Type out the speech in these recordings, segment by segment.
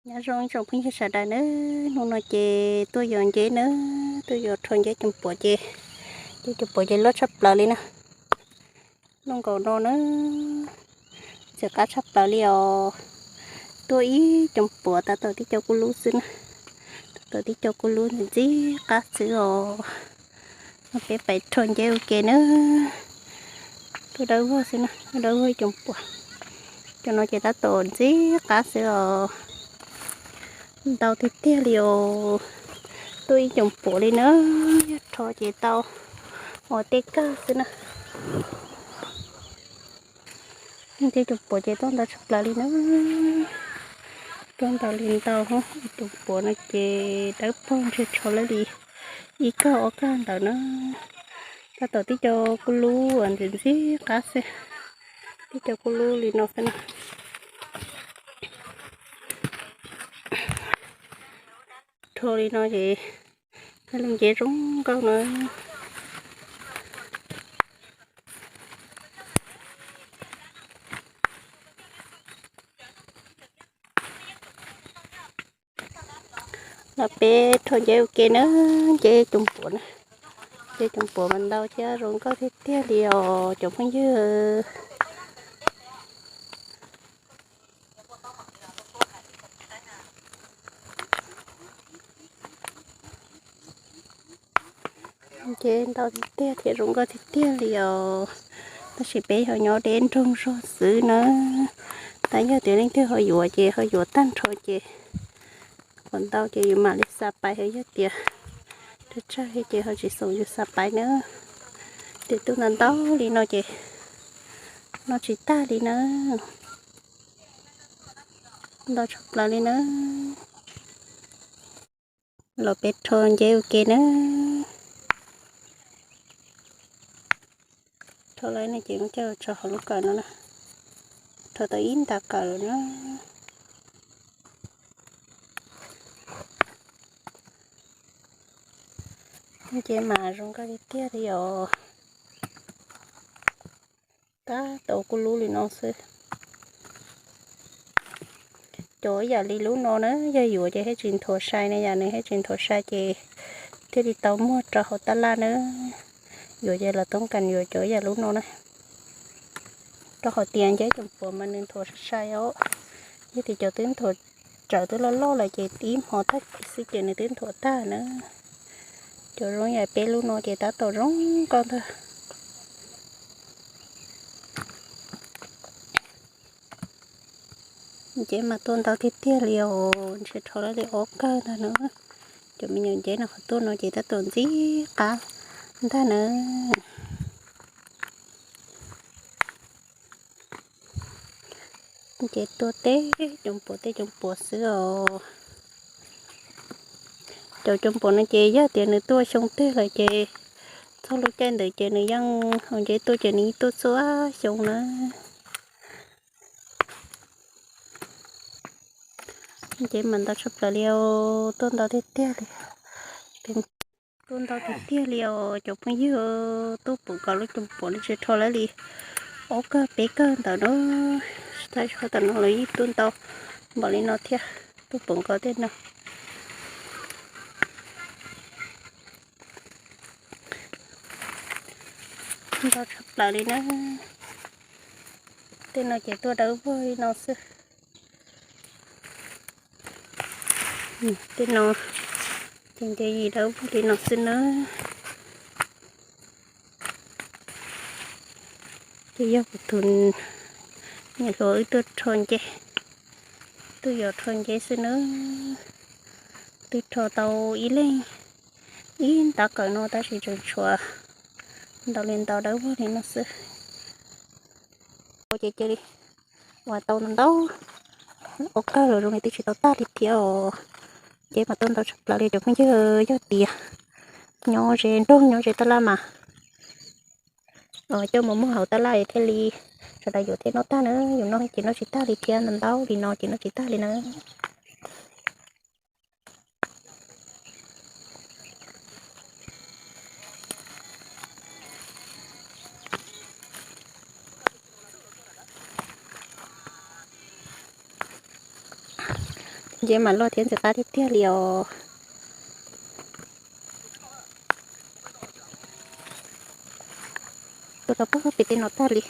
Nyob zoo ib tsoom phooj ywg sawv daws nawb, hnub no ces tuaj yos nceb nawb, tuaj yos rho nceb coom puam ces, nceb coom puam ces loj tshaj plaws li na. Loj nkaus no na, ntxim qab tshaj plaws li os. Tuaj ib coom puam tab tom tib co kuj lub xwb na, tab tom tib co kuj lub ntxim qab xwb os. No peb pais rho nceb ua ke na. Tuaj dawb vog xwb na, tuaj dawb vog ib coom puam. Cov no ces tab tom ntxim qab xwb os. Ntau tiag tiag li os. Tuaj ib coom puam li na, yog rho ces tau ua tej kawg xwb na. Nceb coom puam ces tuaj ntau tshaj plaws li na. Tuaj ntau li ntau, ib coom puam no ces dawb paug ntshe rho lawv li ib kawg ob kawg ntawd na. Tab tom tib co kuj lub ntxim ntxim qab xwb, tib co kuj lub li no xwb na. Rho li no ces yog lub nceb zoo nkauj na. Los peb rho nceb ua ke na, nceb coom puam na. Nceb coom puam mas ntau thiab zoo nkauj tiag tiag li os cov phooj ywg. Nceb ntau tiag tiag thiab zoo nkauj tiag tiag li os. Tab sis peb ho nyob deb nroog zog xwb na. Tab yog tias leej twg ho yuav ces ho yuav tag nrho ces, qhov ntau ces yus mam li xa pais, ho yog tias tsawg tsawg ces ho tsis xoom yus xa pais na. Twb tuaj ntau ntau li no ces noj tsis tag li na. Ntau tshaj plaws li na. Los peb rho nceb ua ke na. Rho lawm no ces muab coj tso hauv lub kawm no na. Rho tau ib nta kawm lawm na. Nceb mas zoo nkauj tiag tiag li os. Tab tom kuj lub li no xwb. Cov yam li lub no na yog yuav ces thiaj tsis nthuav sai na, yam nws thiaj tsis nthuav sai ces thiaj li tau muag rau hauv tab laj na. Yuav ces los toob kas yuav cov yam lub no na. Rau qhov tias nceb coom puam mas nws nthuav sai sai os. Yog tias cov twb nthuav tsawv twb loj loj lawm ces ib hmo tag kis xwb ces nws twb nthuav tag na. Cov zoo yam peb lub no ces tab tom zoo nkauj ntag. Nceb mas tuaj ntau tiag tiag li os, ntshe rho lawv li ob kawg ntag na. Cov me nyuam nceb no qhov tuaj no ces tab tom ntxim qab ntag na. Ces tuaj tej coom puam tej coom puam xwb os. Cov coom puam no ces yog tias nws tuaj xyoo twg lawm ces txog lub caij ntawd ces nws yeej haus nceb tuaj ces nws yeej tuaj txhua xyoo na. Nceb mas ntau tshaj plaws li os, tuaj ntau tiag tiag li. Tuaj ntau tiag tiag li os cov phooj ywg, tuaj pum nkaus lub coom puam no tsis rho lawv li ob kawg peb kawg ntawd na. Tab sis tam no lawv yeej tuaj ntau npaum li no thiab, tuaj pum nkaus tej no. Ntau tshaj plaws li na. Tej no ces tuaj dawb vog li no xwb. Tej no ces nceb yim dawb vog li no xwb na. Ces yog kuv tus niam hluas wb tuaj rho nceb, tuaj yos rho nceb xwb na. Twb rho tau ib leeg ib ntav kawm no tab sis tseem tshuav ntau li ntau dawb vog li no xwb. Ces cia li ua tau ntau ntau, ua kawg los zoo li twb tsis tau tag li thiab os. Nceb mas tuaj ntau tshaj plaws li cov phooj ywg, yog tias nyob ze nroog nyob ze tab laj mas coj mus muag hauv tab laj thiaj li sawv daws yuav thiaj noj tag na, yus noj ces noj tsis tag li thiab, ntau ntau li no ces noj tsis tag li na. Ntses mas loj thiab ntxim qab tiag tiag li os. Tuaj rau pem tej no tag li.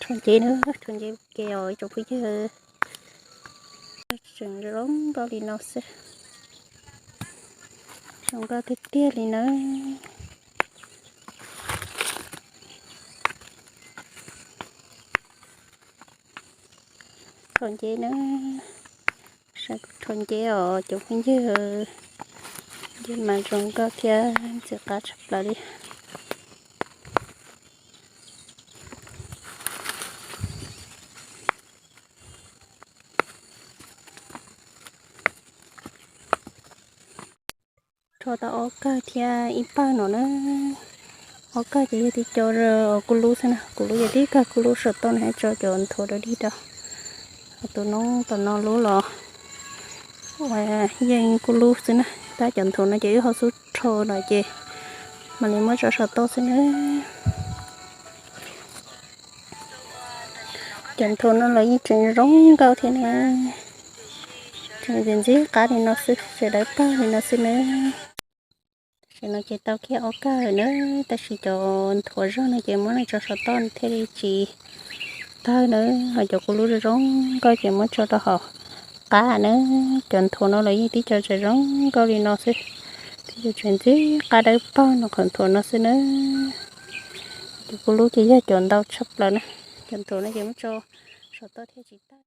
Rho ntses na, rho ntses ke os ib tsoom phooj ywg. Tseem zoo nkauj li no xwb. Zoo nkauj tiag tiag li na. Rho ntses na, saib kuv rho ntses os cov phooj ywg. Ntses mas zoo nkauj thiab ntxim qab tshaj plaws li. Rho tau ob kawg thiab ib pawg no na. Ob kawg ces yog tib co kuj lub xwb na, kuv lub yog tib kawg kuj lub saum toj no, tso cov nthuav rau dig rau. Tus noob tom no lub los yeej kuj lub xwb na, tab cov nthuav no ces wb ho xub rho lawm ces mam li muab tso saum toj xwb na. Cov nthuav no los yeej tseem zoo nkauj thiab na. Tseem ntxim ntxim qab li no xwb, tseem dawb paug li no xwb na. Tam sim no ces tau kiag ob kawg na, tab sis cov nthuav zog no ces muab nws tso saum toj thiaj li tsis tawg na. Ho cov kuj lub zoo nkauj ces muab tso rau hauv qab na. Cov nthuav no los yeej tib co tseem zoo nkauj li no xwb, tib co tseem ntxim qab dawb paug no qhov nthuav no xwb na. Cov kuj lub ces yog cov ntau tshaj plaws na. Cov nthuav no ces muab tso saum toj thiaj tsis tawg.